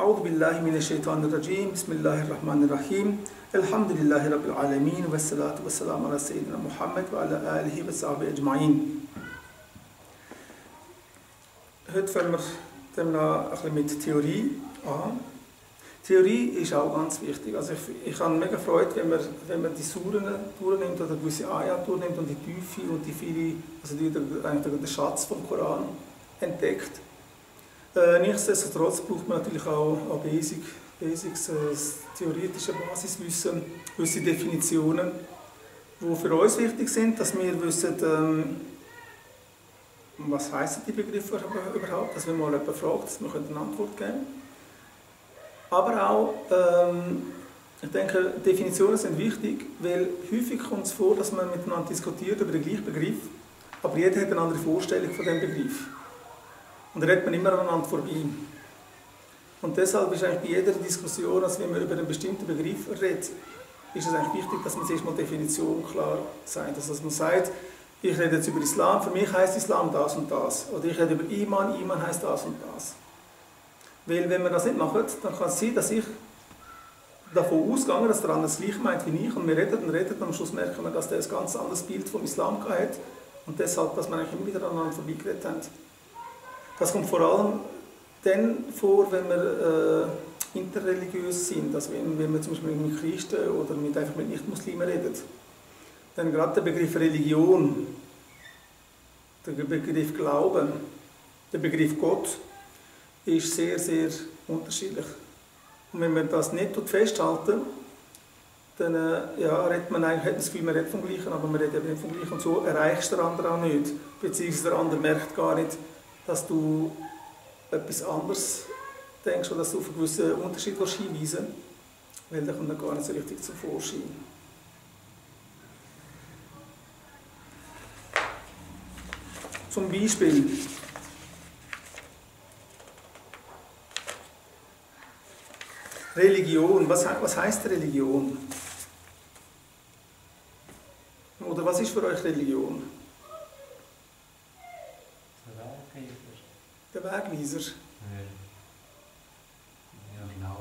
أعوذ بالله من الشيطان الرجيم بسم الله الرحمن الرحيم الحمد لله رب العالمين والصلاة والسلام على سيدنا محمد وعلى آله وصحبه أجمعين. Heute fangen wir noch ein bisschen mit Theorie an. Theorie ist auch ganz wichtig. Also ich habe mega Freude, wenn man die Suren durchnimmt oder gewisse Ayat durchnimmt und die Tiefe und die viele, also eigentlich den Schatz vom Koran entdeckt. Nichtsdestotrotz braucht man natürlich auch Basics, das theoretische Basiswissen, gewisse Definitionen, die für uns wichtig sind, dass wir wissen, was heissen die Begriffe überhaupt, dass wenn mal jemand fragt, dass wir eine Antwort geben können. Aber auch, ich denke, Definitionen sind wichtig, weil häufig kommt es vor, dass man miteinander diskutiert über den gleichen Begriff, aber jeder hat eine andere Vorstellung von diesem Begriff. Und da redet man immer aneinander vorbei. Und deshalb ist eigentlich bei jeder Diskussion, also wenn man über einen bestimmten Begriff redet, ist es eigentlich wichtig, dass man sich mal die Definition klar sagt. Also dass man sagt, ich rede jetzt über Islam, für mich heisst Islam das und das. Oder ich rede über Iman, Iman heisst das und das. Weil wenn wir das nicht machen, dann kann es sein, dass ich davon ausgehe, dass der andere das Gleiche meint wie ich und wir reden und am Schluss merken wir, dass der ein ganz anderes Bild vom Islam hat und deshalb, dass wir eigentlich immer wieder aneinander vorbeigeredet haben. Das kommt vor allem dann vor, wenn wir interreligiös sind, also wenn wir zum Beispiel mit Christen oder einfach mit Nicht-Muslimen reden. Dann gerade der Begriff Religion, der Begriff Glauben, der Begriff Gott ist sehr, sehr unterschiedlich. Und wenn wir das nicht festhalten, dann redet man eigentlich, hat das Gefühl, man redet vom Gleichen, aber man redet eben nicht vom Gleichen. Und so erreichst du den anderen auch nicht, beziehungsweise der andere merkt gar nicht, dass du etwas anderes denkst oder dass du auf einen gewissen Unterschied hinweisen willst, weil der kommt dann gar nicht so richtig zum Vorschein. Zum Beispiel Religion. Was heisst Religion? Oder was ist für euch Religion? Der Wegweiser. Ja,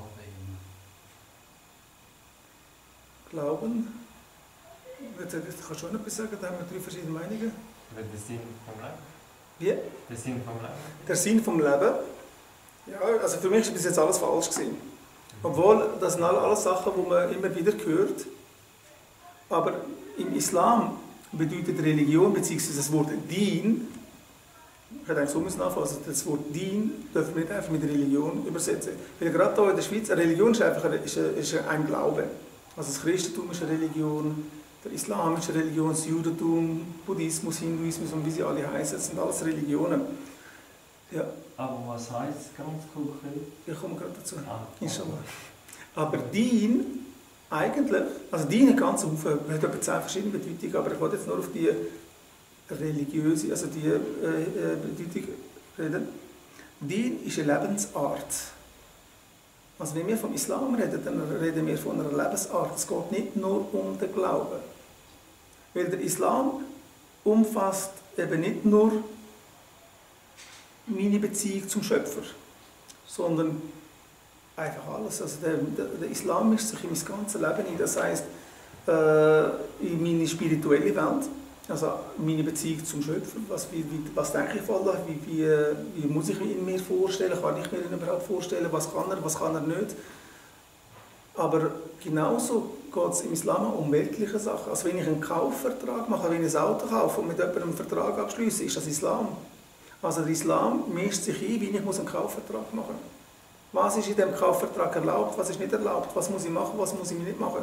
Glauben. Jetzt kannst du auch noch etwas sagen, da haben wir 3 verschiedene Meinungen. Der Sinn vom Leben. Wie? Der Sinn vom Leben. Der Sinn vom Leben. Ja, also für mich war bis jetzt alles falsch gewesen. Obwohl, das sind alles Sachen, die man immer wieder hört. Aber im Islam bedeutet Religion, beziehungsweise das Wort Dien, ich hätte eigentlich so nachfassen, also das Wort Dien dürfen wir nicht einfach mit Religion übersetzen. Weil gerade hier in der Schweiz, eine Religion ist einfach ein Glaube. Also das Christentum ist eine Religion, der Islam ist eine Religion, das Judentum, Buddhismus, Hinduismus und wie sie alle heißen, das sind alles Religionen. Ja. Aber was heisst ganz konkret? Ich komme gerade dazu. Inshallah. Aber Dien, eigentlich, also Dien hat ganz viele, hat etwa 10 verschiedene Bedeutungen, aber ich wollte jetzt nur auf die religiöse, also die Bedeutung reden. Dien ist eine Lebensart. Also wenn wir vom Islam reden, dann reden wir von einer Lebensart. Es geht nicht nur um den Glauben. Weil der Islam umfasst eben nicht nur meine Beziehung zum Schöpfer, sondern einfach alles. Also der Islam mischt sich in mein ganzes Leben ein. Das heisst, in meine spirituelle Welt, also meine Beziehung zum Schöpfer, was denke ich von Allah, wie muss ich ihn mir vorstellen, kann ich mir ihn überhaupt vorstellen, was kann er nicht. Aber genauso geht es im Islam um weltliche Sachen. Also wenn ich einen Kaufvertrag mache, wenn ich ein Auto kaufe und mit jemandem einen Vertrag abschließe, ist das Islam. Also der Islam mischt sich ein, wie ich einen Kaufvertrag machen muss. Was ist in diesem Kaufvertrag erlaubt, was ist nicht erlaubt, was muss ich machen, was muss ich nicht machen.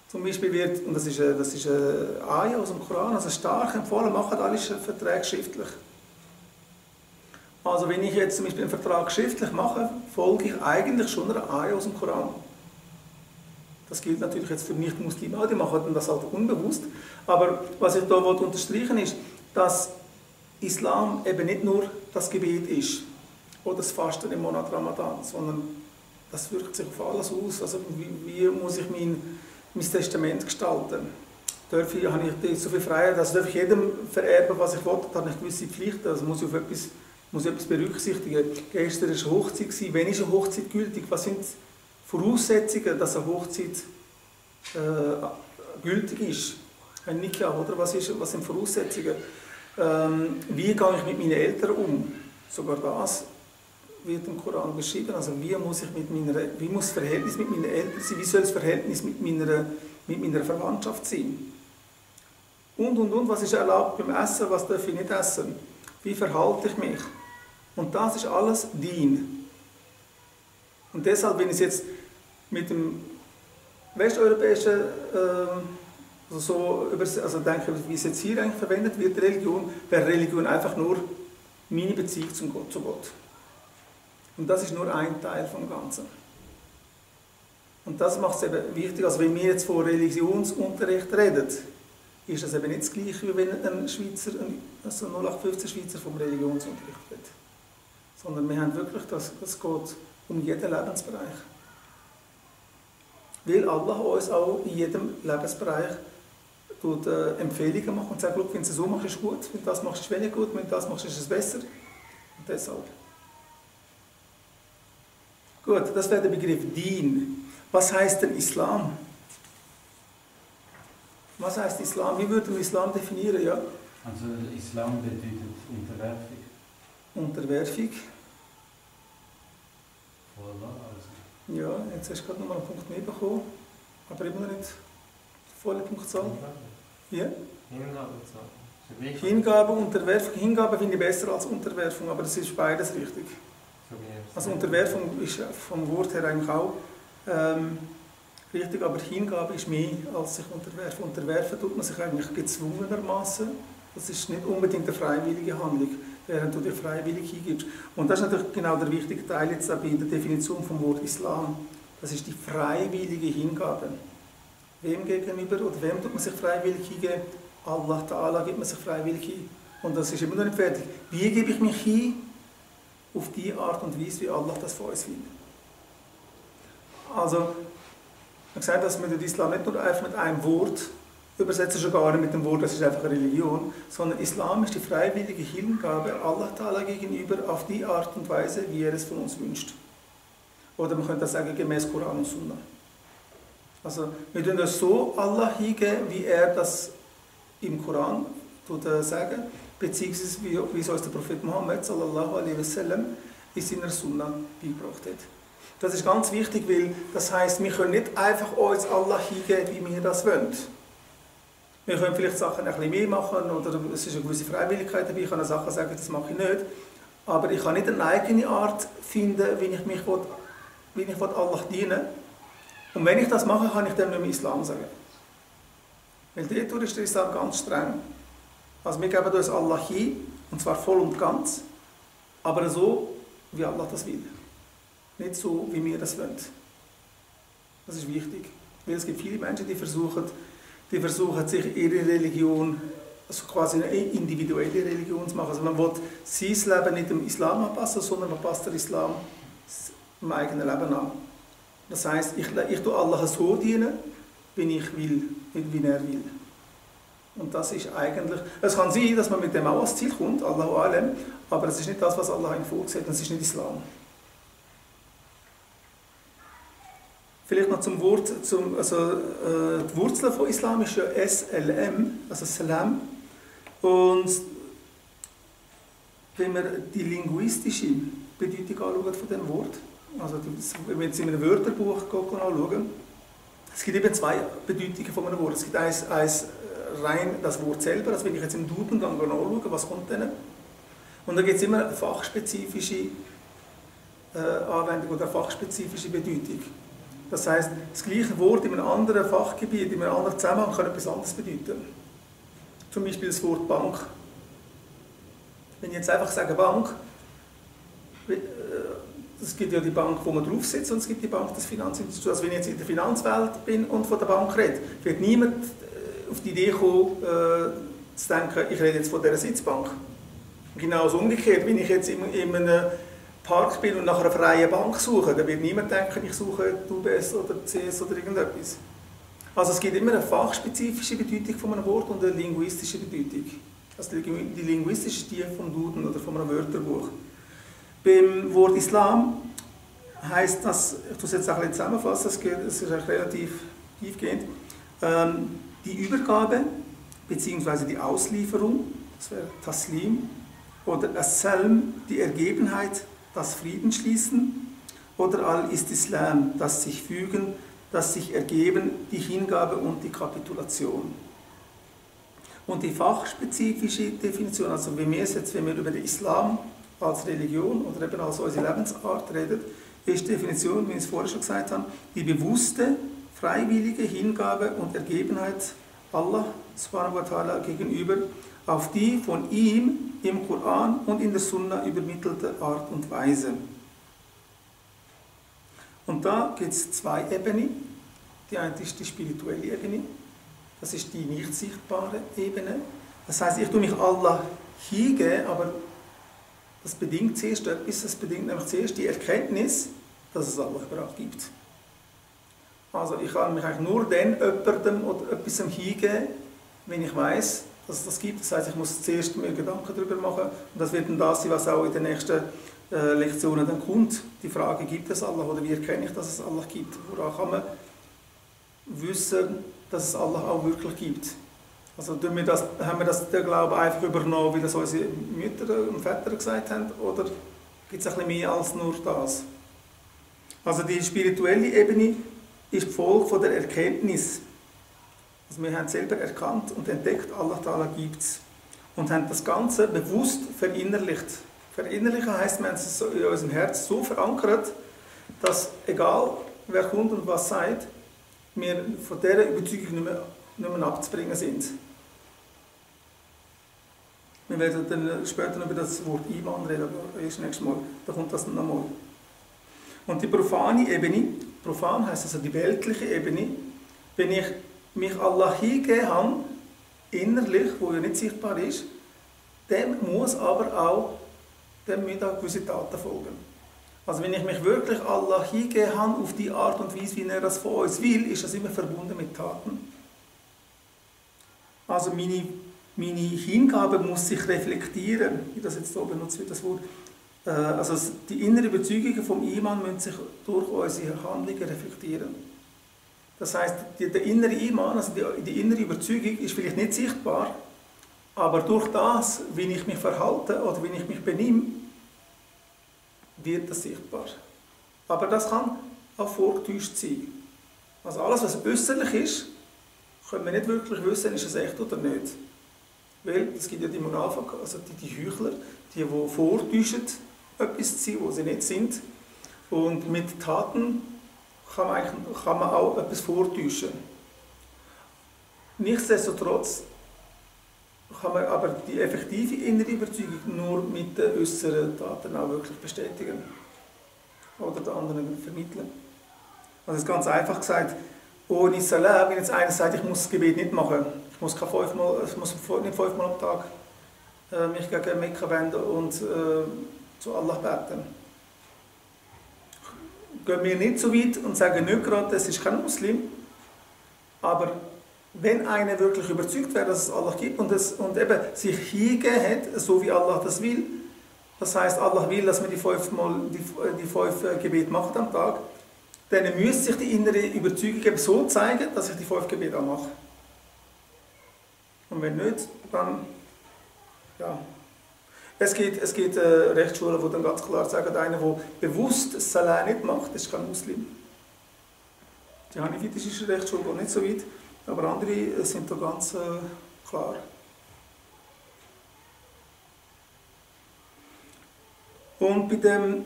Zum Beispiel wird, und das ist eine Ayah aus dem Koran, also stark empfohlen, machen alle Verträge schriftlich. Also wenn ich jetzt zum Beispiel einen Vertrag schriftlich mache, folge ich eigentlich schon einer Ayah aus dem Koran. Das gilt natürlich jetzt für Nicht-Muslime auch, die machen das halt unbewusst. Aber was ich hier unterstreichen will, ist, dass Islam eben nicht nur das Gebet ist oder das Fasten im Monat Ramadan, sondern das wirkt sich auf alles aus. Also wie muss ich mein Testament gestalten? Habe ich so viel Freiheit, also darf ich jedem vererben, was ich will, dann habe ich gewisse Pflichten, also muss ich auf etwas muss etwas berücksichtigen. Gestern war eine Hochzeit. Wann ist eine Hochzeit gültig? Was sind die Voraussetzungen, dass eine Hochzeit gültig ist? Ein Nikah, oder? Was sind die Voraussetzungen? Wie gehe ich mit meinen Eltern um? Sogar das wird im Koran beschrieben. Also wie muss das Verhältnis mit meinen Eltern sein? Wie soll das Verhältnis mit meiner Verwandtschaft sein? Und. Was ist erlaubt beim Essen? Was darf ich nicht essen? Wie verhalte ich mich? Und das ist alles Dien. Und deshalb, wenn ich es jetzt mit dem westeuropäischen denke, wie es jetzt hier eigentlich verwendet wird, wäre Religion einfach nur meine Beziehung zu Gott. Und das ist nur ein Teil vom Ganzen. Und das macht es eben wichtig, also wenn wir jetzt von Religionsunterricht reden, ist das eben nicht das Gleiche, wie wenn ein 0815 Schweizer vom Religionsunterricht redet. Sondern wir haben wirklich, das geht um jeden Lebensbereich. Weil Allah uns auch in jedem Lebensbereich Empfehlungen macht und sagt, wenn du es so machst, ist es gut, wenn du das machst, ist es weniger gut, wenn du das machst, ist es besser. Und deshalb. Gut, das wäre der Begriff Dien. Was heißt denn Islam? Was heißt Islam? Wie würde man Islam definieren? Ja? Also Islam bedeutet Unterwerfung. Unterwerfung. Voilà, also. Ja, jetzt hast du gerade nochmal einen Punkt mehr bekommen, aber immer noch nicht die volle Punktzahl. Ja? Hingabe, Unterwerfung. Hingabe finde ich besser als Unterwerfung, aber das ist beides richtig. Also Unterwerfung ist vom Wort her eigentlich auch richtig, aber Hingabe ist mehr als sich unterwerfen. Unterwerfen tut man sich eigentlich gezwungenermaßen. Das ist nicht unbedingt eine freiwillige Handlung, während du dir freiwillig hingibst. Und das ist natürlich genau der wichtige Teil jetzt bei der Definition vom Wort Islam. Das ist die freiwillige Hingabe. Wem gegenüber oder wem tut man sich freiwillig hingeben? Allah Ta'ala gibt man sich freiwillig hin. Und das ist immer noch nicht fertig. Wie gebe ich mich hin? Auf die Art und Weise, wie Allah das von uns will. Also, man sagt, dass man den Islam nicht nur einfach mit einem Wort übersetzen, schon gar nicht mit dem Wort, das ist einfach eine Religion, sondern Islam ist die freiwillige Hingabe Allah Ta'ala gegenüber auf die Art und Weise, wie er es von uns wünscht. Oder man könnte sagen, gemäß Koran und Sunna. Also, wir tun das so Allah hingeben, wie er das im Koran sagen, beziehungsweise wie es uns der Prophet Muhammad sallallahu alaihi wasallam in seiner Sunna beigebracht hat. Das ist ganz wichtig, weil das heisst, wir können nicht einfach uns Allah hingeben, wie wir das wollen. Wir können vielleicht Sachen ein bisschen mehr machen oder es ist eine gewisse Freiwilligkeit dabei, ich kann Sachen sagen, das mache ich nicht. Aber ich kann nicht eine eigene Art finden, wie ich Allah dienen will. Und wenn ich das mache, kann ich dem nicht mehr Islam sagen. Weil dort ist der Islam ganz streng. Also wir geben uns Allah hin, und zwar voll und ganz, aber so, wie Allah das will. Nicht so, wie wir das wollen. Das ist wichtig. Weil es gibt viele Menschen, die versuchen sich ihre Religion, also quasi eine individuelle Religion zu machen. Also man will sein Leben nicht dem Islam anpassen, sondern man passt den Islam im eigenen Leben an. Das heisst, ich tue Allah so dienen, wie ich will, nicht wie er will. Und das ist eigentlich, es kann sein, dass man mit dem auch ans Ziel kommt, Allahu Alem, aber das ist nicht das, was Allah ihm vorgesehen hat, das ist nicht Islam. Vielleicht noch zum Wort, die Wurzel von Islam ist ja SLM, also Salam. Und wenn wir die linguistische Bedeutung anschauen von diesem Wort, also wenn wir jetzt in einem Wörterbuch anschauen, es gibt eben zwei Bedeutungen von einem Wort. Es gibt eins rein das Wort selber, das will ich jetzt im Duden anschauen, was kommt denn? Und da gibt es immer eine fachspezifische Anwendung oder eine fachspezifische Bedeutung. Das heisst, das gleiche Wort in einem anderen Fachgebiet, in einem anderen Zusammenhang kann etwas anderes bedeuten. Zum Beispiel das Wort Bank. Wenn ich jetzt einfach sage Bank, es gibt ja die Bank, wo man drauf sitzt, und es gibt die Bank des Finanzinstituts. Also wenn ich jetzt in der Finanzwelt bin und von der Bank rede, wird niemand auf die Idee kommen, zu denken, ich rede jetzt von dieser Sitzbank. Genauso umgekehrt, wenn ich jetzt in einem Park bin und nach einer freien Bank suche, dann wird niemand denken, ich suche die UBS oder die CS oder irgendetwas. Also es gibt immer eine fachspezifische Bedeutung von einem Wort und eine linguistische Bedeutung. Also die linguistische ist die vom Duden oder vom Wörterbuch. Beim Wort Islam heisst das, ich tue es jetzt auch ein bisschen zusammenfassen, es ist eigentlich relativ tiefgehend, die Übergabe bzw. die Auslieferung, das wäre Taslim, oder As-Salm, die Ergebenheit, das Friedensschließen, oder Al-Istislam, das sich fügen, das sich ergeben, die Hingabe und die Kapitulation. Und die fachspezifische Definition, also wenn wir über den Islam als Religion oder eben als unsere Lebensart reden, ist die Definition, wie ich es vorher schon gesagt habe, die bewusste, freiwillige Hingabe und Ergebenheit Allah subhanahu wa ta'ala gegenüber auf die von ihm im Koran und in der Sunna übermittelte Art und Weise. Und da gibt es zwei Ebenen. Die eine ist die spirituelle Ebene, das ist die nicht sichtbare Ebene. Das heißt, ich tue mich Allah hingeben, aber das bedingt zuerst etwas, das bedingt nämlich zuerst die Erkenntnis, dass es Allah überhaupt gibt. Also ich kann mich eigentlich nur dann jemandem oder etwas hingeben, wenn ich weiß, dass es das gibt. Das heißt, ich muss zuerst mir Gedanken darüber machen und das wird dann das sein, was auch in den nächsten Lektionen dann kommt. Die Frage, gibt es Allah oder wie erkenne ich, dass es Allah gibt? Woran kann man wissen, dass es Allah auch wirklich gibt? Also haben wir den Glauben einfach übernommen, wie das unsere Mütter und Väter gesagt haben, oder gibt es ein bisschen mehr als nur das? Also die spirituelle Ebene ist die Folge von der Erkenntnis. Also wir haben selber erkannt und entdeckt, Allah Ta'ala gibt es. Und haben das Ganze bewusst verinnerlicht. Verinnerlichen heisst, wir haben es in unserem Herz so verankert, dass egal wer kommt und was sagt, wir von dieser Überzeugung nicht mehr abzubringen sind. Wir werden dann später noch über das Wort Iman reden, aber erst nächstes Mal, da kommt das nochmal. Und die profane Ebene, profan heisst also die weltliche Ebene, wenn ich mich Allah hingegeben habe, innerlich, wo ja nicht sichtbar ist, dem muss aber auch gewisse Taten folgen. Also wenn ich mich wirklich Allah hingegeben habe, auf die Art und Weise, wie er das von uns will, ist das immer verbunden mit Taten. Also meine Hingabe muss sich reflektieren, wie das jetzt hier benutzt wird, das Wort. Also die inneren Überzeugungen vom Iman müssen sich durch unsere Handlungen reflektieren. Das heisst, der innere Iman, also die innere Überzeugung ist vielleicht nicht sichtbar, aber durch das, wie ich mich verhalte oder wie ich mich benehme, wird das sichtbar. Aber das kann auch vorgetäuscht sein. Also alles, was äußerlich ist, können wir nicht wirklich wissen, ist es echt oder nicht. Weil es gibt ja die Munafik, also die Heuchler, die vortäuschen, etwas zu sein, wo sie nicht sind. Und mit Taten kann man auch etwas vortäuschen. Nichtsdestotrotz kann man aber die effektive innere Überzeugung nur mit den äußeren Taten auch wirklich bestätigen. Oder den anderen vermitteln. Also das ist ganz einfach gesagt, ohne Salah, wenn jetzt einer sagt, ich muss das Gebet nicht machen, ich muss nicht fünfmal am Tag mich gegen Mekka wenden und zu Allah beten. Gehen wir nicht so weit und sagen nicht gerade, das ist kein Muslim, aber wenn einer wirklich überzeugt wäre, dass es Allah gibt und eben sich hingegeben hat, so wie Allah das will, das heißt, Allah will, dass man die fünf Gebete macht am Tag, dann müsste sich die innere Überzeugung eben so zeigen, dass ich die 5 Gebete auch mache. Und wenn nicht, dann ja. Es gibt Rechtsschulen, die dann ganz klar sagen, einer, der bewusst Salah nicht macht, ist kein Muslim. Die hanifitische Rechtsschule geht nicht so weit, aber andere sind da ganz klar. Und bei dem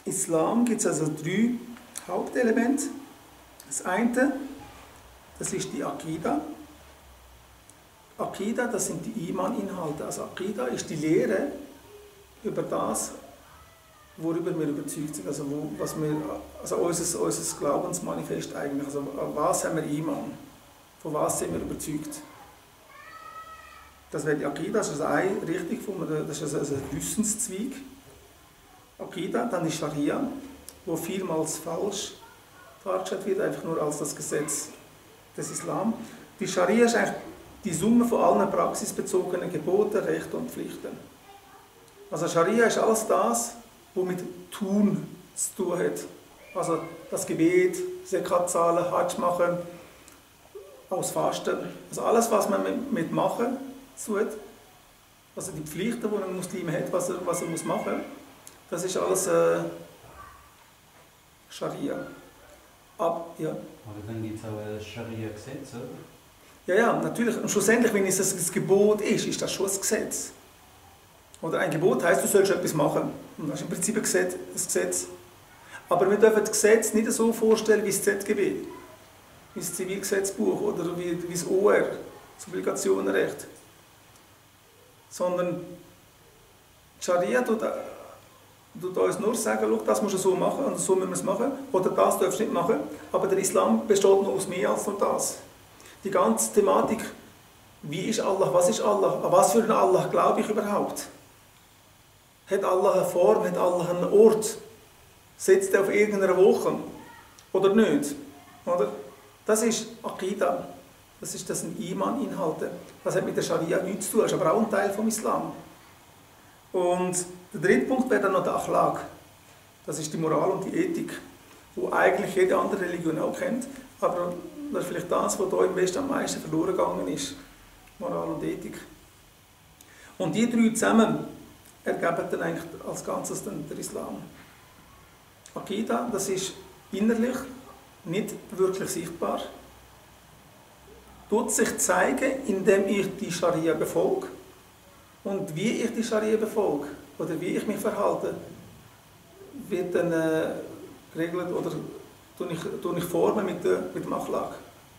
Islam gibt es also 3 Hauptelemente. Das eine, das ist die Aqida. Aqida, das sind die Iman-Inhalte. Also Aqida ist die Lehre über das, worüber wir überzeugt sind. Also, unser Glaubensmanifest eigentlich. Also an was haben wir Iman? Von was sind wir überzeugt? Das wäre die Aqida, das ist eine Richtung, das ist also ein Wissenszweig. Aqida, dann die Scharia, wo vielmals falsch dargestellt wird, einfach nur als das Gesetz des Islam. Die Scharia ist eigentlich die Summe von allen praxisbezogenen Geboten, Rechten und Pflichten. Also Scharia ist alles das, was mit Tun zu tun hat. Also das Gebet, Zakat zahlen, Hajj machen, aus Fasten. Also alles, was man mit Machen tut, also die Pflichten, die ein Muslim hat, was er muss machen, das ist alles Scharia. Ja. Aber dann gibt es auch ein Scharia-Gesetz, oder? Ja, natürlich. Und schlussendlich, wenn es ein Gebot ist das schon ein Gesetz. Oder ein Gebot heisst, du sollst etwas machen. Und das ist im Prinzip ein Gesetz. Aber wir dürfen das Gesetz nicht so vorstellen wie das ZGB, wie das Zivilgesetzbuch oder wie das OR, das Obligationenrecht. Sondern die Scharia tut uns nur sagen, schau, das musst du so machen und so müssen wir es machen. Oder das darfst du nicht machen. Aber der Islam besteht noch aus mehr als nur das. Die ganze Thematik, wie ist Allah, was ist Allah, an was für einen Allah glaube ich überhaupt? Hat Allah eine Form, hat Allah einen Ort? Setzt er auf irgendeiner Woche? Oder nicht? Oder? Das ist Aqidah. Das sind Iman-Inhalte. Das hat mit der Scharia nichts zu tun, ist aber auch ein Teil vom Islam. Und der dritte Punkt wäre dann noch der Akhlaq. Das ist die Moral und die Ethik, die eigentlich jede andere Religion auch kennt, aber das ist vielleicht das, was hier im Westen am meisten verloren gegangen ist. Moral und Ethik. Und die drei zusammen ergeben dann eigentlich als Ganzes dann der Islam. Aqidah, das ist innerlich nicht wirklich sichtbar. Tut sich zeigen, indem ich die Scharia befolge. Und wie ich die Scharia befolge oder wie ich mich verhalte, wird dann geregelt oder tue ich formen mit dem Akhlaq.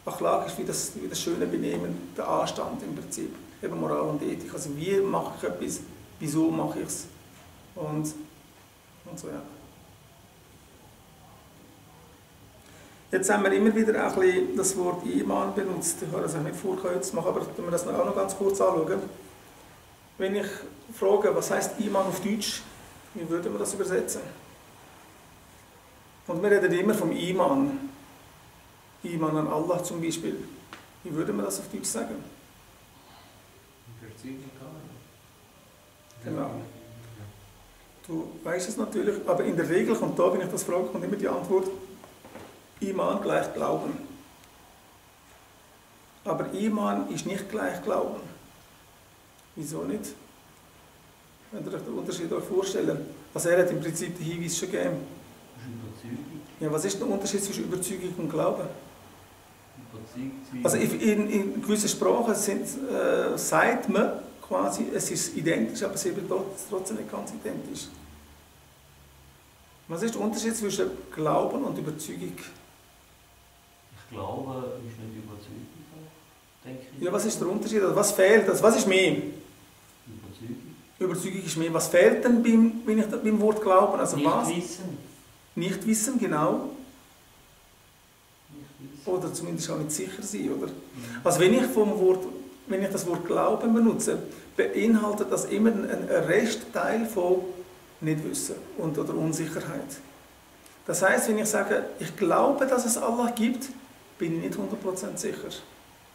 Akhlaq ist wie das schöne Benehmen, der Anstand im Prinzip, eben Moral und Ethik. Also wie mache ich etwas, wieso mache ich es und so, ja. Jetzt haben wir immer wieder ein bisschen das Wort Iman benutzt. Ich habe das auch nicht vor, jetzt machen, aber wenn wir das auch noch ganz kurz anschauen. Wenn ich frage, was heißt Iman auf Deutsch, wie würde man das übersetzen? Und wir reden immer vom Iman. Iman an Allah zum Beispiel. Wie würde man das auf Deutsch sagen? Genau. Du weißt es natürlich, aber in der Regel kommt da, wenn ich das frage, kommt immer die Antwort, Iman gleich Glauben. Aber Iman ist nicht gleich Glauben. Wieso nicht? Könnt ihr euch den Unterschied vorstellen? Also er hat im Prinzip den Hinweis schon gegeben. Überzeugung. Ja, was ist der Unterschied zwischen Überzeugung und Glauben? Also in gewissen Sprachen sagt man quasi, es ist identisch, aber es ist trotzdem nicht ganz identisch. Was ist der Unterschied zwischen Glauben und Überzeugung? Ich glaube, ist nicht Überzeugung, denke ich. Ja, was ist der Unterschied? Also was fehlt? Also was ist mehr? Überzeugung. Überzeugung ist mehr. Was fehlt denn beim Wort Glauben? Also nicht was? wissen. Nicht wissen, genau. Nicht wissen. Oder zumindest auch nicht sicher sein, oder? Also wenn ich das Wort Glauben benutze, beinhaltet das immer einen Restteil von Nichtwissen oder Unsicherheit. Das heisst, wenn ich sage, ich glaube, dass es Allah gibt, bin ich nicht 100% sicher. Ich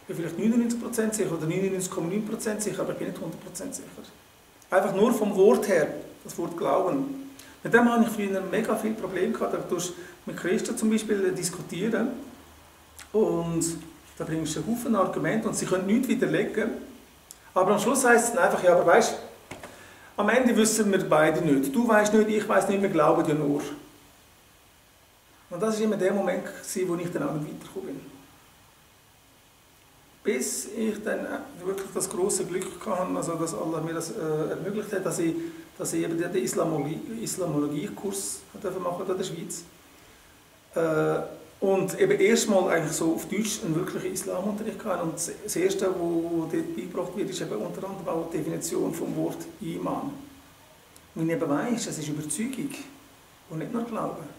bin vielleicht 99% sicher oder 99,9% sicher, aber ich bin nicht 100% sicher. Einfach nur vom Wort her, das Wort Glauben. Mit dem habe ich früher mega viel Probleme gehabt. Da tust du mit Christen zum Beispiel diskutieren und da bringst du einen Haufen Argumente und sie können nichts widerlegen. Aber am Schluss heisst es dann einfach, ja, aber weißt, am Ende wissen wir beide nicht. Du weißt nicht, ich weiß nicht, wir glauben ja nur. Und das war immer der Moment, wo ich dann auch nicht weitergekommen bin. Bis ich dann wirklich das große Glück hatte, also dass Allah mir das ermöglicht hat, dass ich eben den Islamologie-Kurs machen in der Schweiz. Und eben erstmal eigentlich so auf Deutsch einen wirklichen Islamunterricht hatte. Und das Erste, was dort beigebracht wird, ist eben unter anderem auch die Definition vom Wort Iman. Und ich eben weiss, es ist Überzeugung und nicht nur Glauben.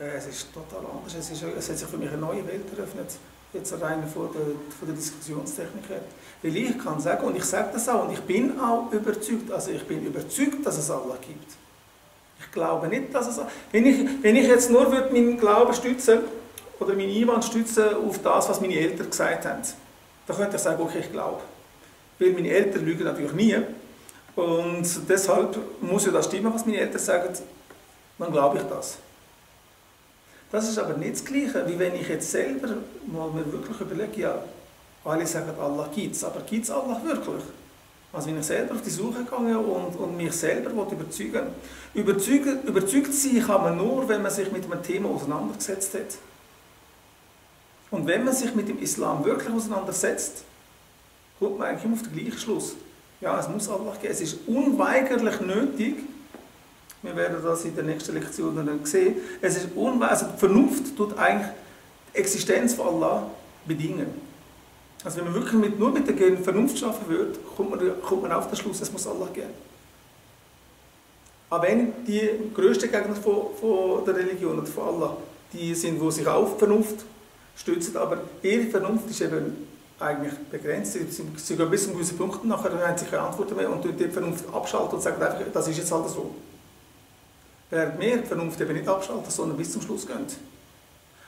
Es ist total anders. Es hat sich für mich eine neue Welt eröffnet, jetzt rein von der Diskussionstechnik her. Weil ich kann sagen, und ich sage das auch, und ich bin auch überzeugt, also ich bin überzeugt, dass es Allah gibt. Ich glaube nicht, dass es... Wenn ich jetzt nur meinen Glauben stützen oder meinen Iman stützen auf das, was meine Eltern gesagt haben, dann könnte ich sagen, okay, ich glaube. Weil meine Eltern lügen natürlich nie. Und deshalb muss ja das stimmen, was meine Eltern sagen, dann glaube ich das. Das ist aber nicht das Gleiche, wie wenn ich jetzt selber mal mir wirklich überlege, ja, alle sagen, Allah gibt es, aber gibt es Allah wirklich? Also wenn ich selber auf die Suche gehe und mich selber überzeugen will. Überzeugt sein kann man nur, wenn man sich mit einem Thema auseinandergesetzt hat. Und wenn man sich mit dem Islam wirklich auseinandersetzt, kommt man eigentlich immer auf den gleichen Schluss. Ja, es muss Allah geben. Es ist unweigerlich nötig, wir werden das in der nächsten Lektion dann sehen, also die Vernunft tut eigentlich die Existenz von Allah bedingen. Also wenn man wirklich nur mit der Vernunft schaffen würde, kommt man auf den Schluss, es muss Allah geben. Aber wenn die grössten Gegner von der Religion oder von Allah, die sind, die sich auf die Vernunft stützen, aber ihre Vernunft ist eben eigentlich begrenzt. Sie gehen bis zu einem gewissen Punkt, nachher haben sie keine Antworten mehr und die Vernunft abschalten und sagen einfach, das ist jetzt halt so. Während wir die Vernunft eben nicht abschalten, sondern bis zum Schluss gehen.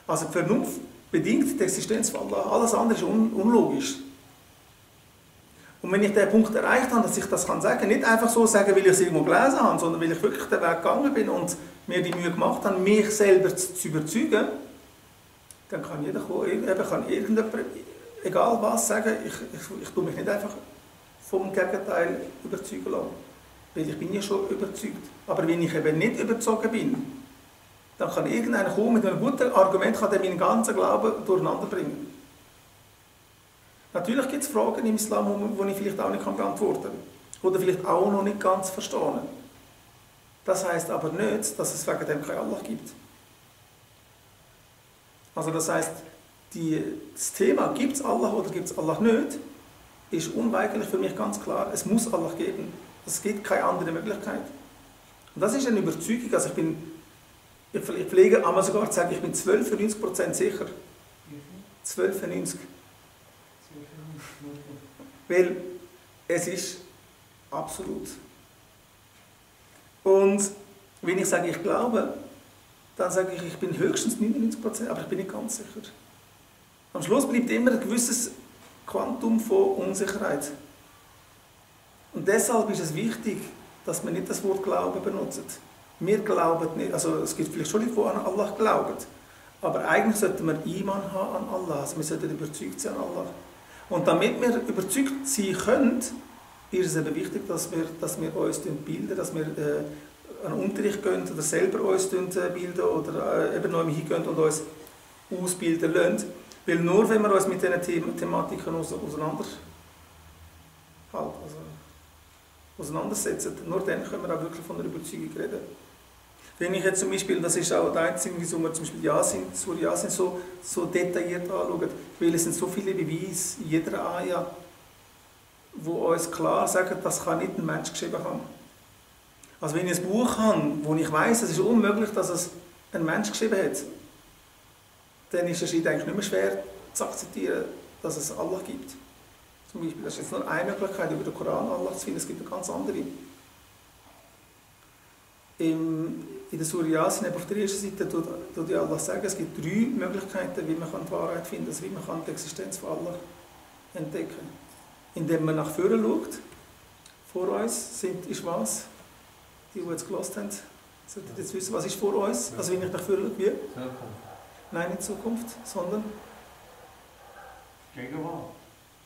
Also die Vernunft bedingt die Existenz von Allah. Alles andere ist unlogisch. Und wenn ich den Punkt erreicht habe, dass ich das sagen kann, nicht einfach so sagen, weil ich es irgendwo gelesen habe, sondern weil ich wirklich den Weg gegangen bin und mir die Mühe gemacht habe, mich selber zu überzeugen, dann kann jeder kommen, kann irgendjemand, egal was, sagen, ich tue mich nicht einfach vom Gegenteil überzeugen lassen. Weil ich bin ja schon überzeugt. Aber wenn ich eben nicht überzeugt bin, dann kann irgendeiner kommen mit einem guten Argument, kann der meinen ganzen Glauben durcheinander bringen. Natürlich gibt es Fragen im Islam, die ich vielleicht auch nicht beantworten kann. Oder vielleicht auch noch nicht ganz verstehen. Das heisst aber nicht, dass es wegen dem kein Allah gibt. Also das heisst, das Thema, gibt es Allah oder gibt es Allah nicht, ist unweigerlich für mich ganz klar, es muss Allah geben. Es gibt keine andere Möglichkeit. Und das ist eine Überzeugung. Also ich pflege einmal sogar zu sagen, ich bin 12,90% sicher. 12,90%. Weil es ist absolut. Und wenn ich sage, ich glaube, dann sage ich bin höchstens 99%, aber ich bin nicht ganz sicher. Am Schluss bleibt immer ein gewisses Quantum von Unsicherheit. Und deshalb ist es wichtig, dass man nicht das Wort Glauben benutzt. Wir glauben nicht, also es gibt vielleicht schon Leute, die an Allah glauben, aber eigentlich sollten wir Iman haben an Allah, also wir sollten überzeugt sein an Allah. Und damit wir überzeugt sein können, ist es eben wichtig, dass wir uns bilden, dass wir an den Unterricht gehen oder selber uns bilden oder eben noch hingehen und uns ausbilden lassen. Weil nur wenn wir uns mit diesen Thematiken auseinandersetzen, nur dann können wir auch wirklich von einer Überzeugung reden. Wenn ich jetzt zum Beispiel, das ist auch der einzige, wieso wir zum Beispiel Surah Yasin so detailliert anschauen, weil es sind so viele Beweise in jeder Ayah, die uns klar sagen, das kann nicht ein Mensch geschrieben haben. Also wenn ich ein Buch habe, wo ich weiss, es ist unmöglich, dass es ein Mensch geschrieben hat, dann ist es eigentlich nicht mehr schwer zu akzeptieren, dass es Allah gibt. Zum Beispiel, das ist jetzt nur eine Möglichkeit, über den Koran Allah zu finden, es gibt eine ganz andere. In der Surah Yasin, auf der ersten Seite, tut ja Allah sagen, es gibt 3 Möglichkeiten, wie man die Wahrheit finden kann, also wie man die Existenz von Allah entdecken kann. Indem man nach vorne schaut, vor uns ist was? Die jetzt gehört haben, sollten jetzt wissen, was ist vor uns? Also wenn ich nach vorne schaue, wie? Zukunft. Nein, nicht Zukunft, sondern? Gegenwart.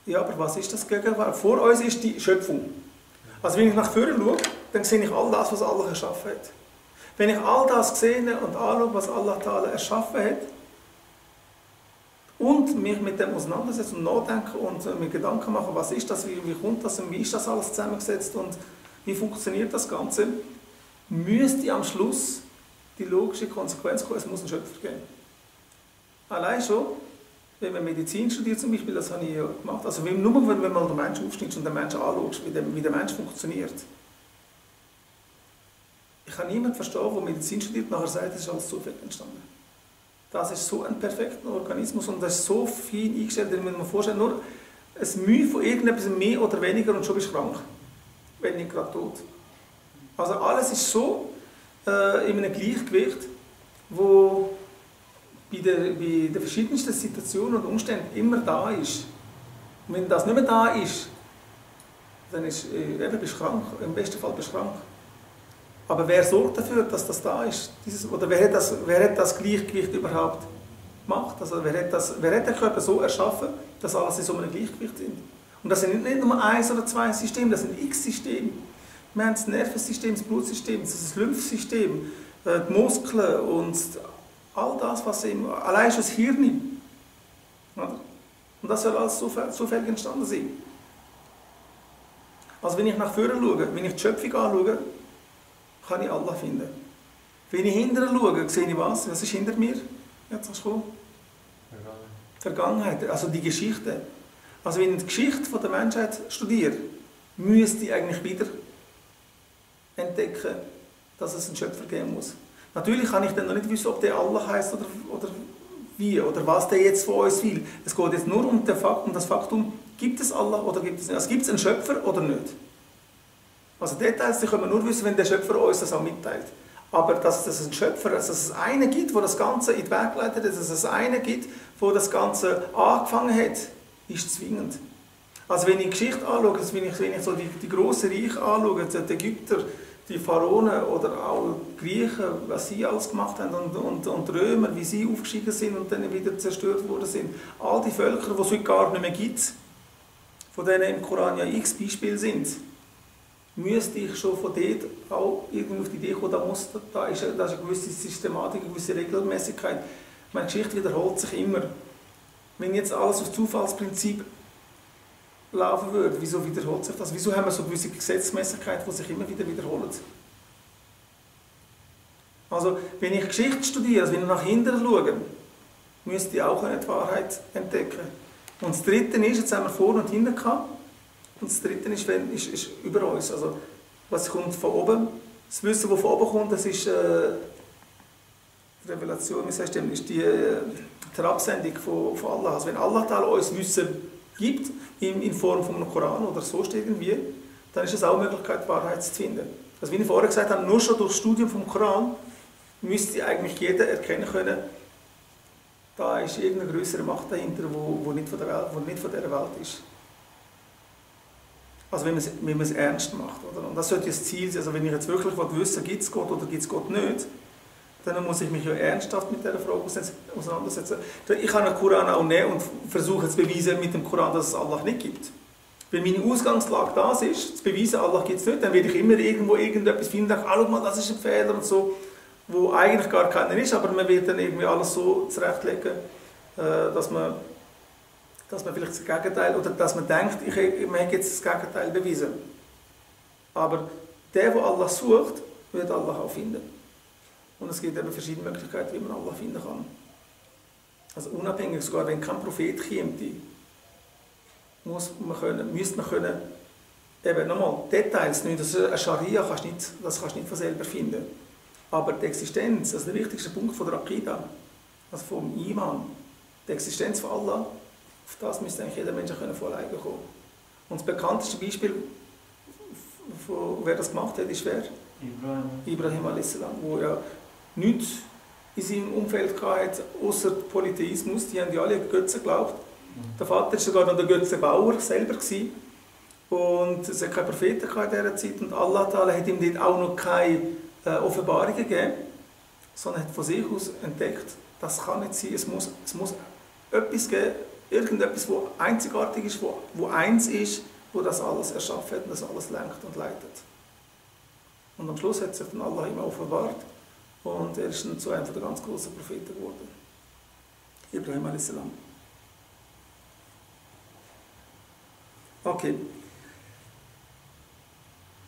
Ja, aber was ist das Gegenwart? Vor uns ist die Schöpfung. Also wenn ich nach vorne schaue, dann sehe ich all das, was Allah erschaffen hat. Wenn ich all das sehe und anschaue, was Allah Ta'ala erschaffen hat, und mich mit dem auseinandersetze und nachdenke und mir Gedanken mache, was ist das, wie kommt das und wie ist das alles zusammengesetzt und wie funktioniert das Ganze, müsste am Schluss die logische Konsequenz kommen, es muss einen Schöpfer geben. Allein schon, wenn man Medizin studiert zum Beispiel, das habe ich ja gemacht, also nur wenn man den Menschen aufschnittst und den Menschen anschaust, wie der Mensch funktioniert. Ich kann niemanden verstehen, der Medizin studiert und nachher sagt, es ist alles zufällig entstanden. Das ist so ein perfekter Organismus und das ist so fein eingestellt, dass man sich vorstellen, nur ein Mühe von irgendetwas mehr oder weniger und schon bist du krank, wenn nicht gerade tot. Also alles ist so in einem Gleichgewicht, wo bei den verschiedensten Situationen und Umständen immer da ist. Und wenn das nicht mehr da ist, dann bist du krank, im besten Fall bist du krank. Aber wer sorgt dafür, dass das da ist? Oder wer hat das Gleichgewicht überhaupt gemacht? Also wer hat den Körper so erschaffen, dass alles in so einem Gleichgewicht sind? Und das sind nicht nur 1 oder 2 Systeme, das sind x Systeme. Wir haben das Nervensystem, das Blutsystem, das Lymphsystem, die Muskeln und all das, was allein schon das Hirn. Oder? Und das soll alles zufällig entstanden sein. Also wenn ich nach vorne schaue, wenn ich die Schöpfung anschaue, kann ich Allah finden. Wenn ich hinterher schaue, sehe ich was? Was ist hinter mir? Jetzt hast du kommen. Vergangenheit, also die Geschichte. Also wenn ich die Geschichte der Menschheit studiere, müsste ich eigentlich wieder entdecken, dass es einen Schöpfer geben muss. Natürlich kann ich dann noch nicht wissen, ob der Allah heisst oder wie, oder was der jetzt von uns will. Es geht jetzt nur um das Faktum, gibt es Allah oder gibt es nicht? Also gibt es einen Schöpfer oder nicht? Also Details, die können wir nur wissen, wenn der Schöpfer uns das auch mitteilt. Aber dass es einen Schöpfer, dass es einen gibt, der das Ganze in die Wege geleitet hat, dass es einen gibt, der das Ganze angefangen hat, ist zwingend. Also wenn ich die Geschichte anschaue, wenn ich so die grossen Reiche anschaue, die Ägypter, die Pharaonen oder auch die Griechen, was sie alles gemacht haben und die Römer, wie sie aufgestiegen sind und dann wieder zerstört worden sind. All die Völker, die es heute gar nicht mehr gibt, von denen im Koran ja x Beispiele sind, müsste ich schon von dort auch irgendwie auf die Idee kommen, da ist eine gewisse Systematik, eine gewisse Regelmäßigkeit. Meine Geschichte wiederholt sich immer. Wenn jetzt alles auf Zufallsprinzip laufen würde, wieso wiederholt sich das? Wieso haben wir so gewisse Gesetzmäßigkeit, die sich immer wieder wiederholen? Also, wenn ich Geschichte studiere, also wenn ich nach hinten schaue, müsste ich auch die Wahrheit entdecken. Und das Dritte ist, jetzt haben wir vorne und hinten gehabt, und das Dritte ist über uns. Also, was kommt von oben? Das Wissen, das von oben kommt, das ist Revelation, wie sagst du, ist die Absendung von Allah. Also, wenn Allah uns Wissen gibt, in Form von einem Koran oder sonst irgendwie, dann ist es auch eine Möglichkeit, die Wahrheit zu finden. Also, wie ich vorher gesagt habe, nur schon durch das Studium vom Koran müsste eigentlich jeder erkennen können, da ist irgendeine größere Macht dahinter, die nicht von dieser Welt ist. Also wenn man es ernst macht. Oder? Und das sollte das Ziel sein. Also wenn ich jetzt wirklich wissen will, gibt es Gott oder gibt es Gott nicht, dann muss ich mich ja ernsthaft mit dieser Frage auseinandersetzen. Ich kann den Koran auch nehmen und versuche zu beweisen mit dem Koran, dass es Allah nicht gibt. Wenn meine Ausgangslage das ist, zu beweisen, Allah gibt es nicht, dann werde ich immer irgendwo irgendetwas finden und denke, schau mal, das ist ein Fehler und so, wo eigentlich gar keiner ist, aber man wird dann irgendwie alles so zurechtlegen, dass man vielleicht das Gegenteil, oder dass man denkt, man hat jetzt das Gegenteil bewiesen. Aber der Allah sucht, wird Allah auch finden. Und es gibt eben verschiedene Möglichkeiten, wie man Allah finden kann. Also unabhängig, sogar wenn kein Prophet käme, müsste man können, eben nochmal, Details nicht, also eine Scharia kannst du nicht von selber finden. Aber die Existenz, also der wichtigste Punkt von der Aqida, also vom Iman, die Existenz von Allah, auf das müsste eigentlich jeder Mensch vorlegen können. Und das bekannteste Beispiel, wer das gemacht hat, ist wer? Ibrahim a.s., der ja nichts in seinem Umfeld hatte, außer Polytheismus. Die haben ja alle an Götzen geglaubt. Der Vater war sogar noch der Götzenbauer selber. Und es hat keine Propheten in dieser Zeit. Und Allah hat ihm dort auch noch keine Offenbarungen gegeben, sondern hat von sich aus entdeckt, das kann nicht sein. Es muss etwas geben, irgendetwas, das einzigartig ist, wo eins ist, wo das alles erschaffen hat und das alles lenkt und leitet. Und am Schluss hat sich dann Allah ihm offenbart und er ist dann zu einem der ganz großen Propheten geworden. Ibrahim a.s. Okay.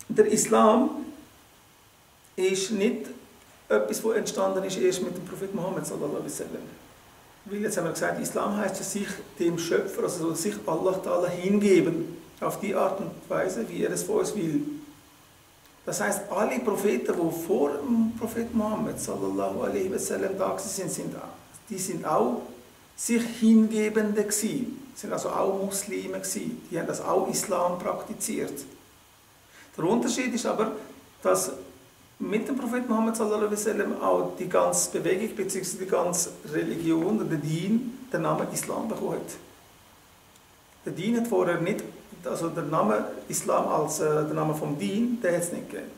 Der Islam ist nicht etwas, das entstanden ist erst mit dem Prophet Mohammed sallallahu alaihi wasallam. Weil jetzt haben wir gesagt, Islam heißt ja sich dem Schöpfer, also sich Allah Ta'ala hingeben, auf die Art und Weise, wie er es von uns will. Das heißt, alle Propheten, die vor dem Prophet Mohammed sallallahu alaihi wasallam da sind, die sind auch sich Hingebende gewesen, sind also auch Muslime gewesen, die haben das auch Islam praktiziert. Der Unterschied ist aber, dass mit dem Prophet Mohammed sallallahu alaihi wasallam auch die ganze Bewegung bzw. die ganze Religion oder der Dien den Namen Islam bekommen hat. Der Dien hat vorher nicht, also der Name Islam als der Name vom Dien, der hat es nicht gegeben.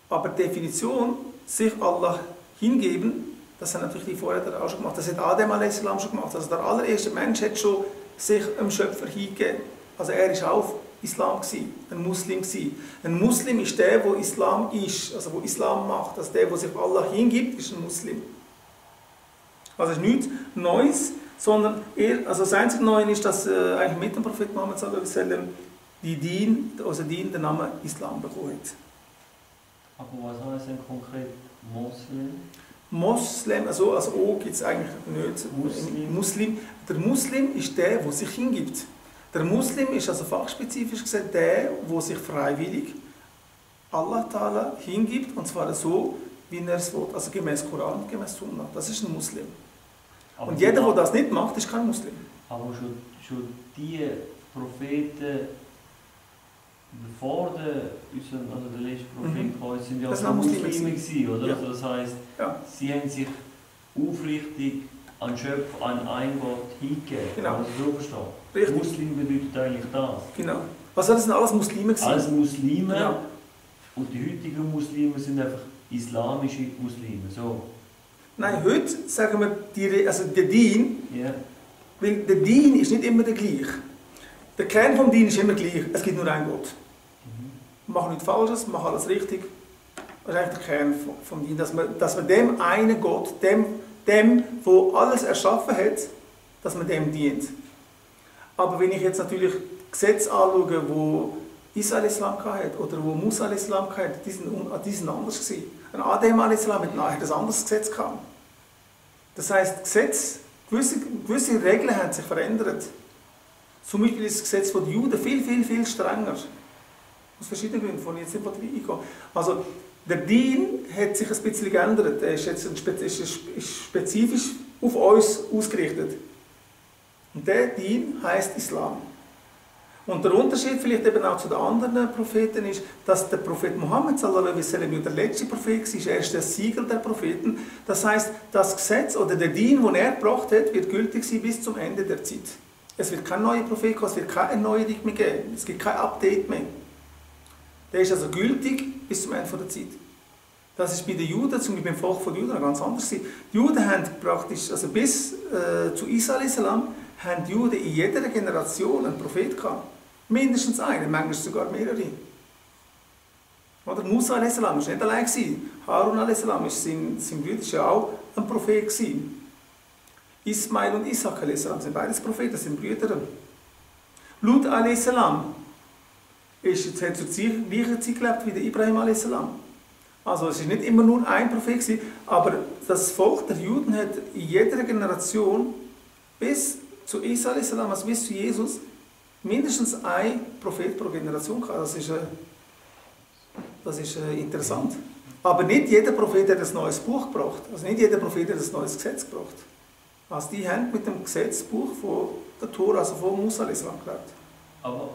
Aber die Definition, sich Allah hingeben, das haben natürlich die vorher auch schon gemacht. Das hat Adem a.s. schon gemacht. Also der allererste Mensch hat schon sich dem Schöpfer hingegeben. Also er war auch Islam, ein Muslim. Ein Muslim ist der, der Islam ist, also der Islam macht. Also der sich Allah hingibt, ist ein Muslim. Also es ist nichts Neues, sondern also das einzige Neue ist, dass eigentlich mit dem Prophet Muhammad sallam die Dien, also Dien, den Namen Islam bekommen hat. Aber was heißt denn konkret Moslem? Moslem, also als O gibt es eigentlich nicht. Muslim. Der Muslim ist der, der sich hingibt. Der Muslim ist also fachspezifisch gesagt der, der sich freiwillig Allah Ta'ala hingibt, und zwar so, wie er es will, also gemäß Koran und gemäß Sunna. Das ist ein Muslim. Aber und jeder, der das nicht macht, ist kein Muslim. Aber schon die Propheten, bevor der letzte Prophet kam, sind ja auch Muslime gewesen, oder? Ja. Also das heisst, ja. Sie haben sich aufrichtig an Schöpfer, an einen Gott hingegeben. Genau. Also so verstehen. Richtig. Muslim bedeutet eigentlich das. Genau. Also das sind alles Muslime gewesen. Alles Muslime. Genau. Und die heutigen Muslime sind einfach islamische Muslime. So. Nein, heute sagen wir, also der Dien, Yeah. weil der Dien ist nicht immer der gleiche. Der Kern vom Dien ist immer gleich. Es gibt nur einen Gott. Mach nichts Falsches, mach alles richtig. Das ist eigentlich der Kern vom Dien, dass man dem einen Gott, dem, der alles erschaffen hat, dass man dem dient. Aber wenn ich jetzt natürlich Gesetze anschaue, wo Isa al-Islam hatte oder wo Musa al-Islam hatte, die sind anders gewesen. Ein Adem al-Islam hat ein anderes Gesetz gehabt. Das heisst, gewisse Regeln haben sich verändert. Zum Beispiel ist das Gesetz der Juden viel strenger. Aus verschiedenen Gründen, von jetzt nicht eingehen. Also, der Dien hat sich ein bisschen geändert. Er ist jetzt spezifisch auf uns ausgerichtet. Und der Dien heisst Islam. Und der Unterschied vielleicht eben auch zu den anderen Propheten ist, dass der Prophet Muhammad sallallahu alaihi wasallam der letzte Prophet war, er ist der Siegel der Propheten. Das heisst, das Gesetz oder der Dien, den er gebracht hat, wird gültig sein bis zum Ende der Zeit. Es wird kein neuer Prophet kommen, es wird keine Erneuerung mehr geben, es gibt kein Update mehr. Der ist also gültig bis zum Ende der Zeit. Das ist bei den Juden, zum Beispiel beim Volk der Juden, ganz anders. Die Juden haben praktisch, also bis zu Isa al-Islam, haben die Juden in jeder Generation einen Prophet gehabt. Mindestens einen, manchmal sogar mehrere. Oder Musa al-Islam war nicht allein. Harun al-Islam, sein Bruder, war ja auch ein Prophet. Ismail und Ishak al-Islam sind beides Propheten, das sind Brüder. Lut al-Islam hat zur gleichen Zeit gelebt wie der Ibrahim al-Islam. Also es war nicht immer nur ein Prophet, aber das Volk der Juden hat in jeder Generation bis zu Isa al-Islam, also bis zu Jesus, mindestens ein Prophet pro Generation gehabt. Das ist interessant. Aber nicht jeder Prophet hat ein neues Buch gebracht. Also nicht jeder Prophet hat ein neues Gesetz gebracht. Also die haben mit dem Gesetzbuch von der Tora, also von Musa al-Islam gelebt. Aber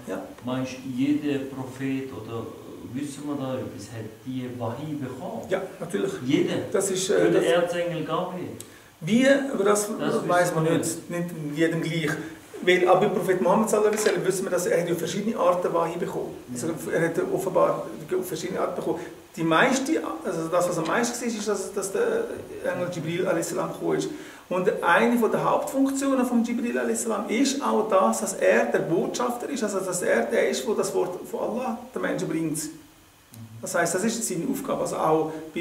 ja. Meinst du, jeder Prophet, oder wissen wir da etwas, hat die Wahi bekommen? Ja, natürlich. Jeder? Das ist, der Erzengel Gabriel? Wie, aber das weiß man nicht in jedem gleich. Weil aber beim Prophet Muhammad sallallahu alaihi wasallam wissen wir, dass er verschiedene Arten Wahi bekommen. Also er hat offenbar verschiedene Arten bekommen. Die meiste, also das, was am meisten war, ist, dass der Engel Jibril a.s. gekommen ist. Und eine der Hauptfunktionen von Jibril a.s. ist auch das, dass er der Botschafter ist, also dass er der ist, der das Wort von Allah den Menschen bringt. Das heisst, das ist seine Aufgabe. Also auch bei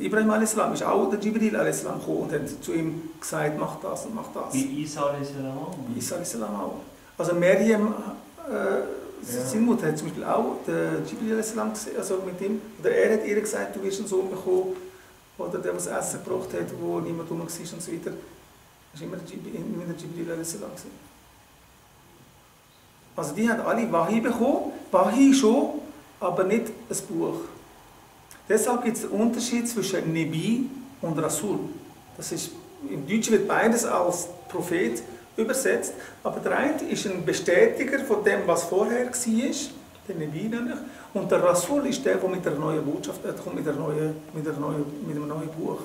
Ibrahim a.s. ist auch der Jibril a.s. gekommen und hat zu ihm gesagt, mach das und mach das. Bei Isa a.s. auch? Bei Isa a.s. auch. Also Maryam, seine Mutter hat zum Beispiel auch den Jibril a.s. gesehen, also mit ihm, oder er hat ihr gesagt, du wirst einen Sohn bekommen, oder der, der Essen gebracht hat, wo niemand rum war und so weiter. Das war immer der Jibril a.s. Also die haben alle Wahi bekommen, Wahi schon, aber nicht ein Buch. Deshalb gibt es einen Unterschied zwischen Nebi und Rasul. Das ist, im Deutschen wird beides als Prophet übersetzt, aber der eine ist ein Bestätiger von dem, was vorher war, der Nebi nämlich, und der Rasul ist der mit der neuen Botschaft kommt, mit einem neuen Buch.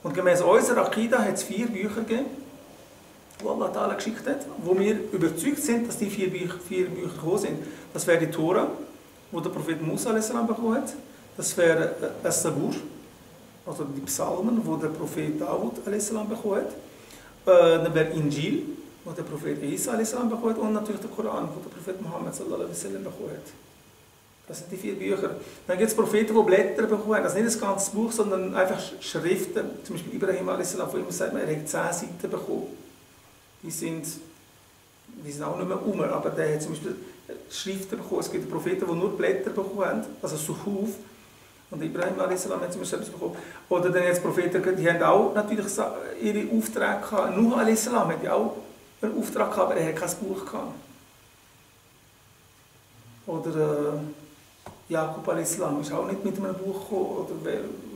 Und gemäß unserer Akida hat es 4 Bücher gegeben, die Allah Ta'ala geschickt hat, wo wir überzeugt sind, dass die 4 Bücher gekommen sind. Das wäre die Tora, die der Prophet Musa a.s. bekommen hat. Das wäre As-Sabur, also die Psalmen, die der Prophet Dawud a.s. bekommen hat. Dann wäre Injil, die der Prophet Isa a.s. bekommen hat. Und natürlich der Koran, den der Prophet Muhammad sallallahu alaihi wasallam bekommen hat. Das sind die 4 Bücher. Dann gibt es Propheten, die Blätter bekommen haben. Das ist nicht das ganze Buch, sondern einfach Schriften. Zum Beispiel Ibrahim a.s., von ihm sagt man, er hat 10 Seiten bekommen. Die sind auch nicht mehr rum, aber der hat zum Beispiel Schriften bekommen. Es gibt Propheten, die nur Blätter bekommen haben, also Suhuf. Und Ibrahim a.s. hat zum Beispiel etwas bekommen. Oder dann jetzt Propheten, die haben auch natürlich ihre Aufträge gehabt. Nuh a.s. hat ja auch einen Auftrag gehabt, aber er hat kein Buch gehabt. Oder Jakub a.s. ist auch nicht mit einem Buch gekommen. Oder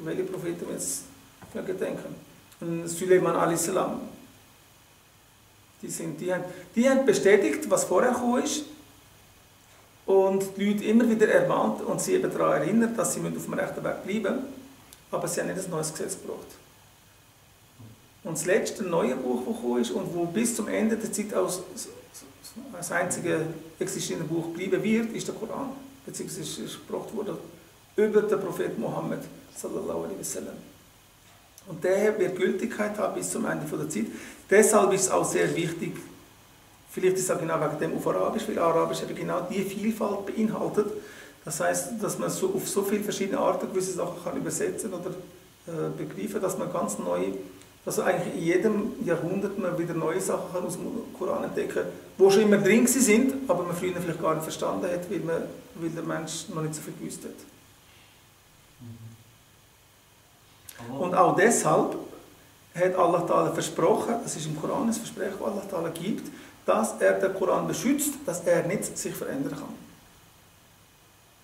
welche Propheten wir jetzt denken. Und Suleiman a.s. Die haben bestätigt, was vorher gekommen ist. Und die Leute immer wieder ermahnt und sie eben daran erinnert, dass sie auf dem rechten Weg bleiben. Aber sie haben nicht ein neues Gesetz gebraucht. Und das letzte neue Buch, das gekommen ist und wo bis zum Ende der Zeit als das einzige existierende Buch bleiben wird, ist der Koran. Beziehungsweise ist gebracht worden über den Propheten Mohammed sallallahu alaihi wasallam. Und der wird Gültigkeit haben bis zum Ende der Zeit. Deshalb ist es auch sehr wichtig, vielleicht ist es auch genau wegen dem auf Arabisch, weil Arabisch eben genau diese Vielfalt beinhaltet. Das heißt, dass man so auf so viele verschiedene Arten gewisse Sachen kann übersetzen oder begreifen, dass man ganz neu, dass eigentlich in jedem Jahrhundert man wieder neue Sachen kann aus dem Koran entdecken kann, die schon immer drin sind, aber man früher vielleicht gar nicht verstanden hat, weil der Mensch noch nicht so viel gewusst hat. Und auch deshalb hat Allah Ta'ala versprochen, das ist im Koran ein Versprechen, das Allah Ta'ala gibt, dass er den Koran beschützt, dass er nicht sich verändern kann.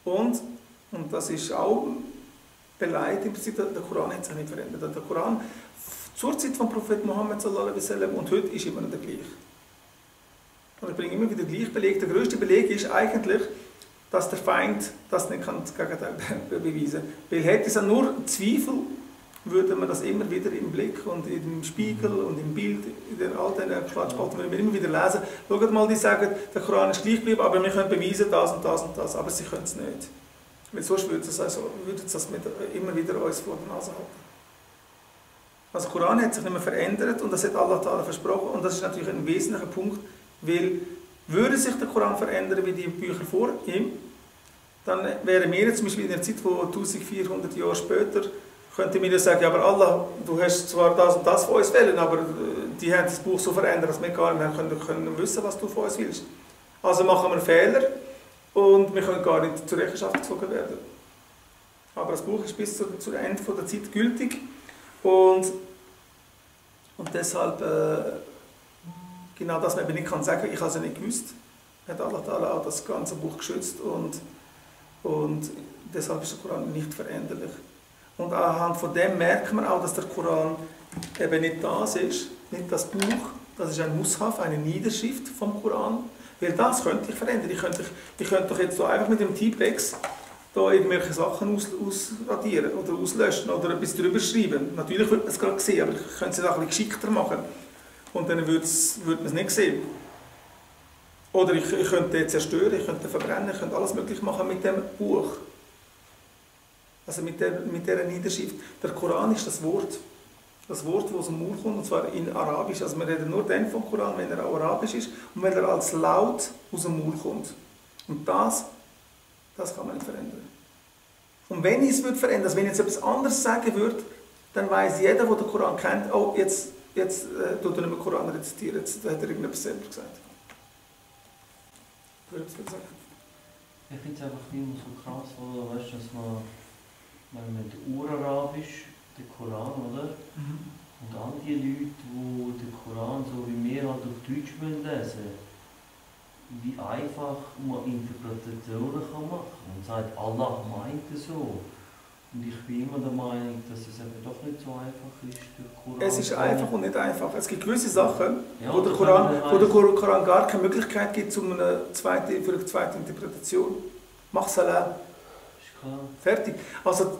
Und das ist auch beleidigt, im Prinzip, der Koran hat sich nicht verändert. Der Koran zur Zeit von Prophet Muhammad sallallahu alaihi wasallam und heute ist immer noch der gleiche. Und ich bringe immer wieder gleich Beleg. Der größte Beleg ist eigentlich, dass der Feind das nicht kann, das Gegenteil beweisen kann. Weil hätte es nur Zweifel, würde man das immer wieder im Blick und im Spiegel und im Bild, in all diesen Quatschspalten, würde man immer wieder lesen. Schaut mal, die sagen, der Koran ist gleich geblieben, aber wir können beweisen das und das und das, aber sie können es nicht. Weil sonst würde es das immer wieder uns vor der Nase halten. Also der Koran hat sich nicht mehr verändert und das hat Allah Ta'ala versprochen und das ist natürlich ein wesentlicher Punkt, weil würde sich der Koran verändern wie die Bücher vor ihm, dann wären wir jetzt zum Beispiel in der Zeit, wo 1400 Jahre später, könnte mir sagen, ja, aber Allah, du hast zwar das und das von uns wollen, aber die haben das Buch so verändert, dass wir gar nicht mehr können wissen, was du von uns willst. Also machen wir Fehler und wir können gar nicht zur Rechenschaft gezogen werden. Aber das Buch ist bis zum Ende der Zeit gültig und deshalb, genau das man eben nicht kann sagen, ich habe es ja nicht gewusst, hat Allah Ta'ala auch das ganze Buch geschützt und deshalb ist der Koran nicht veränderlich. Und anhand von dem merkt man auch, dass der Koran eben nicht das ist, nicht das Buch, das ist ein Mushaf, eine Niederschrift vom Koran, weil das könnte ich verändern. Ich könnte doch jetzt so einfach mit dem Typex da irgendwelche Sachen ausradieren oder auslöschen oder etwas drüber schreiben. Natürlich würde man es gerade sehen, aber ich könnte es auch ein bisschen geschickter machen. Und dann würde man es nicht sehen. Oder ich könnte es zerstören, ich könnte verbrennen, ich könnte alles mögliche machen mit dem Buch. Also mit dieser Niederschrift. Der Koran ist das Wort, das aus dem Mund kommt, und zwar in Arabisch. Also wir reden nur dann vom Koran, wenn er auch Arabisch ist und wenn er als Laut aus dem Mund kommt. Und das kann man nicht verändern. Und wenn ich es verändern würde, wenn ich jetzt etwas anderes sagen würde, dann weiß jeder, der den Koran kennt, oh, jetzt tut er nicht mehr Koran rezitieren, jetzt hat er irgendetwas selber gesagt. Ich finde es einfach immer so krass, oder? Weißt du, dass man mit Urarabisch, den Koran, oder? Und all die Leute, die den Koran so wie wir halt auf Deutsch lesen, wie einfach man Interpretationen machen kann. Und sagt, Allah meint es so. Und ich bin immer der Meinung, dass es eben doch nicht so einfach ist, der Koran. Es ist einfach und nicht einfach. Es gibt gewisse Sachen, ja, wo der Koran gar keine Möglichkeit gibt für eine zweite Interpretation. Mach Salam. Ist klar. Fertig. Also,